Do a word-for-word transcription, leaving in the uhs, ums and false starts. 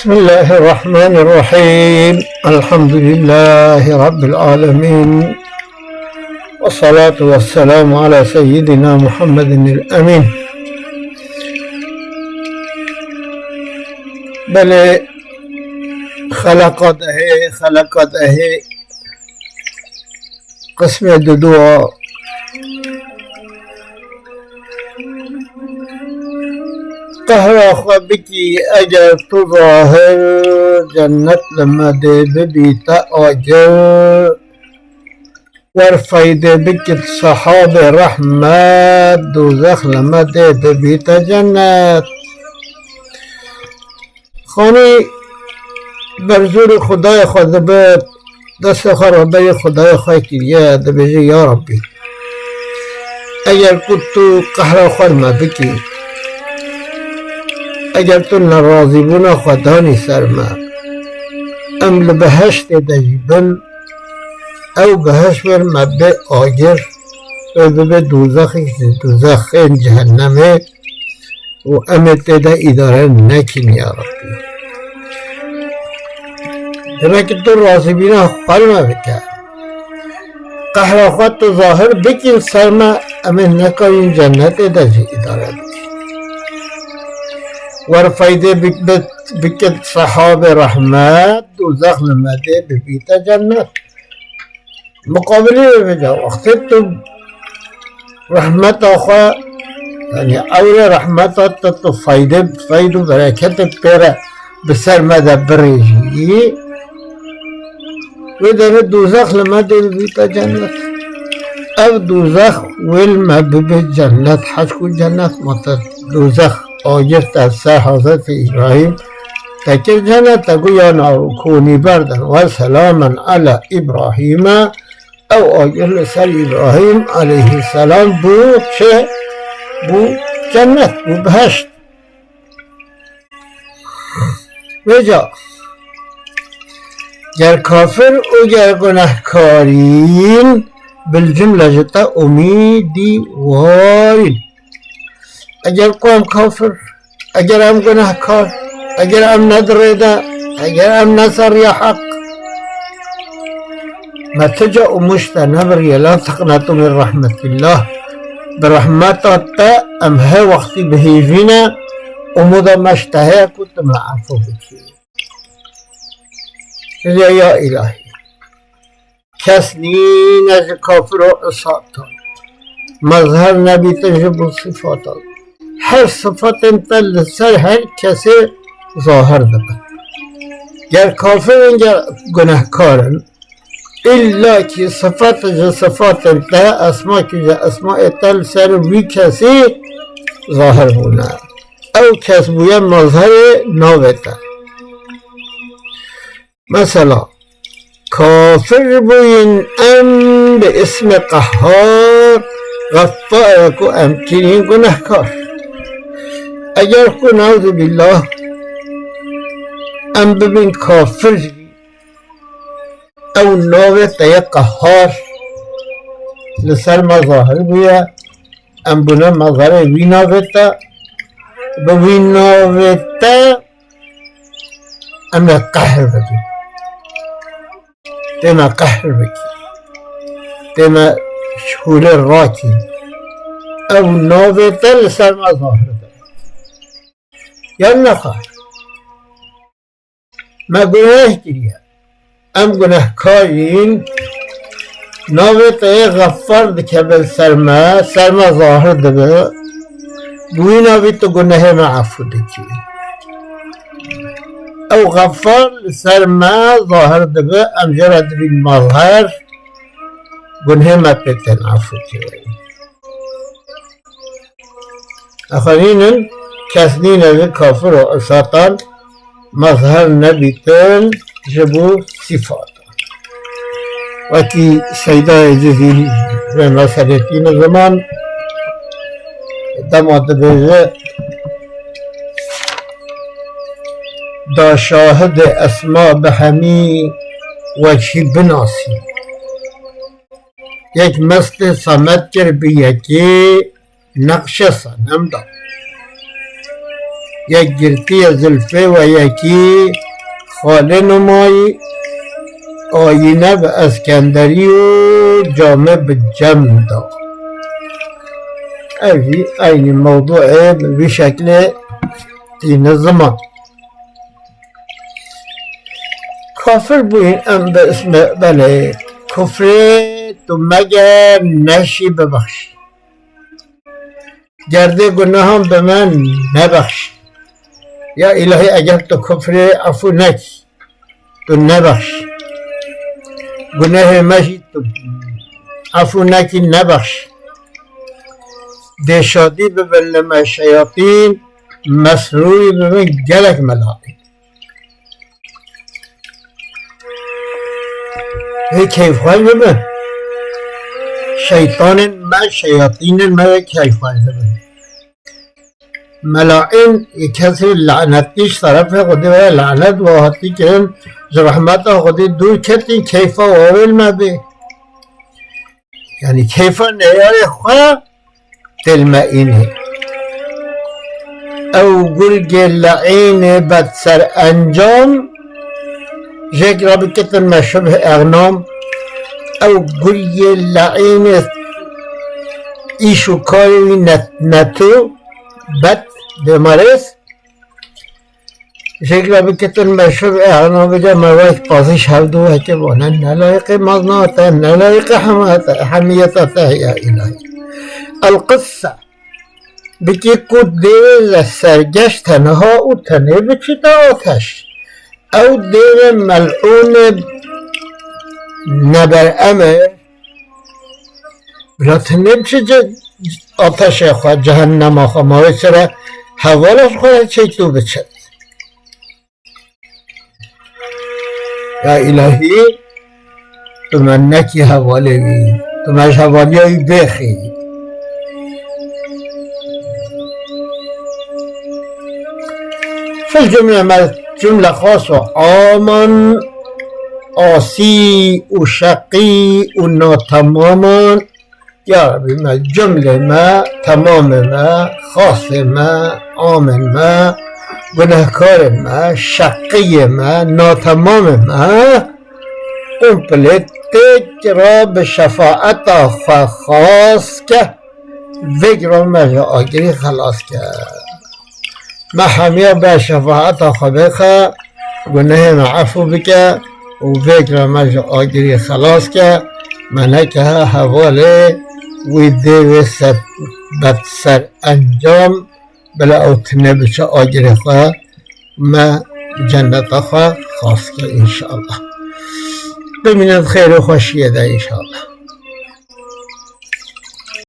بسم الله الرحمن الرحيم. الحمد لله رب العالمين. والصلاة والسلام على سيدنا محمد الأمين. Belê, xeleqa dehê, xeleqa dehê, qismê dudua. Qehra xwe bikî eger tu zahir, cennet li me dê bibî te agir. Wer feydê bikit sehabê rehmet, dozex li me dê bibî te cennet. Xanî berzûrê Xwedayê xwe dibe, destê xwe rêberê Xwedayê xwe kiriye, dibêje, Ya Rabbî, eger ku tu qehra xwe li me bikî, eger tu nerazîbûna xwe danî ser me, em li behiştê de jî bin, ew behişt wer me bê agir, wê bibe dozexek ji dozexên cehennemê, û em ê tê de îdare nekin, ya Rabbî. Demek ki tu razîbîna xwe li me bike. Qehra xwe tu zahir bikî ser me, em ê nekarîn cennetê de jî îdare bikin. Wer feydê bik-, bit-, bikit sehabê rehmet, dozex li me dê bibîte cennet. Muqabilê wê bêje, wextê tu rehmeta xwe, yanî ewrê rehmeta te, tu feyde, feyd û bereketê pê re bi ser me de birêjî, wê demê dozex li me dê bibîte cennet. Ev dozex wê li me bibe cennet, heşk û cennet ma te dozex agir te ser Hezretî Îbrahîm te kir cennet, te got ya naro kûnî berdin we selamen ala Îbrahîme, ew agir li ser Îbrahîm aleyhisselam bû çi? Bû cennet, bû behişt. Vêca ger kafir û ger gunehkarîn, bil cimle ji te umîdî warîn. Eger ku em kafir, eger em gunehkar, eger em ne di rê de, eger em ne ser riya heq, me tu ca umûd ji te nebiriye, la teqnetu min rehmetillah. Bi rehmeta te em her wextî bi hêvî ne, umûda me ji te heye ku tu me efû bikî. Rêya ya îlahî. Kes nîne ji kafir û isatan. Mezher nebîtin ji bo sifatan. Her sifatên te li ser her kesê zahir dibin. Ger kafir in, ger gunehkar in, îlla kî sifat ji sifatên te, esma kî ji esmayê te li ser wî kesî zahir bûne. Ew kes bûye mezherê navê te. Mesela, kafir bûyîn em bi ismê Qehhar, Xeffar ku em kirîn gunehkar. Eger ku, neuzubîllah, em bibin kafir jî, ew navê te yê Qehhar li ser me zahir bûye, em bûne mezherê wî navê te, bi wî navê te em ê qehr bibin. Tê me qehr bikî. Tê me şûlê rakî. Ew navê te li ser me zahir be. Yan nexwe. Me guneh kiriye. Em gunehkar in. Navê te yê Xeffar dikeve li ser me, ser me zahir dibe. Bi wî navî tu gunehê me efû dikî. Ew Xeffar li ser me zahir dibe, em jê re dibîn mezher, gunehê me pê tên efû kirin. Axirînin kes nîne ji kafir û isatan mezher nebîtin ji bo sifatan. Wekî Seydayê Cizîrî vê meselê tîne ziman, dema dibêje, da şahidê esma bi hemî wecihî binasî. Yek mestê semed kir bi yekê neqşe senem da. Yek girtiye zilfê we yekî, xalê numayî, ayîne bi Eskenderî û came bi cem da. Ev jî eynî mewdûê bi vî şeklê tîne ziman. Kafir bûyîn em bi isme belê. Kufrê tu meger neşî bibexşî. Gerdê gunehan bi me nebexş. Ya îlahî, eger tu kufrê efû nekî, tu nebexş. Gunehê me jî tu efû nekî, nebexş. Dê şadî bibin li me şeyatîn, mesrûrî bibin gelek melaîk. Hê keyfxweş bibin. Şeytanên me, şeyatînên me wê keyfxweş bibin. Melaîn, yê kesê lanetî ji terefê Xwedê ve lanet ve hatî kirin, ji rehmeta Xwedê dûr ketîn, keyfa wawêl me bê. Yanî keyfa neyarê xwe têlmeînê. Ew gurgê leînê bedserencam, jêk re bikitin me şibh exnam. Ew gurgê leînê îş û karê wî net-, netû, bed, bêmarêz. Jêkra bikitin meşhur, e, hana bide me wek pazîş hevdu heke bone. Ne layiqê mazna te, ne layiqê hema te, hemiyeta te ya îlahî. El qisse. Bikî ku dêvê sergeş tenha û tenê biçîte ateş. Ew dêvê melûnê neber emir, Bila tu nêbiçî ce-, ateşê xwe, cehennema xwe, ma wê çi re hevala ji xwe re çêtû biçe. Ya îlahî, tu me nekî hevalê wî, tu me ji hevaliya wî bêxî. Fil cumle me, cumle xas û aman, asî û şeqî û natemaman. Ya Rebî me, cumlê me, temamê me, xasê me, amên me, gunehkarê me, şeqiyê me, natemamê me, komplê têk re bi şefaeta xwe xas ke, vêk re me ji agirî xelas ke. Me hemiya be şefaeta xwe bêxe, gunehê me efû bike û vêk re me ji agirî xelas ke, me neke hevalê wî dêvê ser, bed ser encam, bila ew tune biçe agirê xwe, me cenneta xwe xas ke înşallah. Bimînin xêr û xweşiyê de înşallah.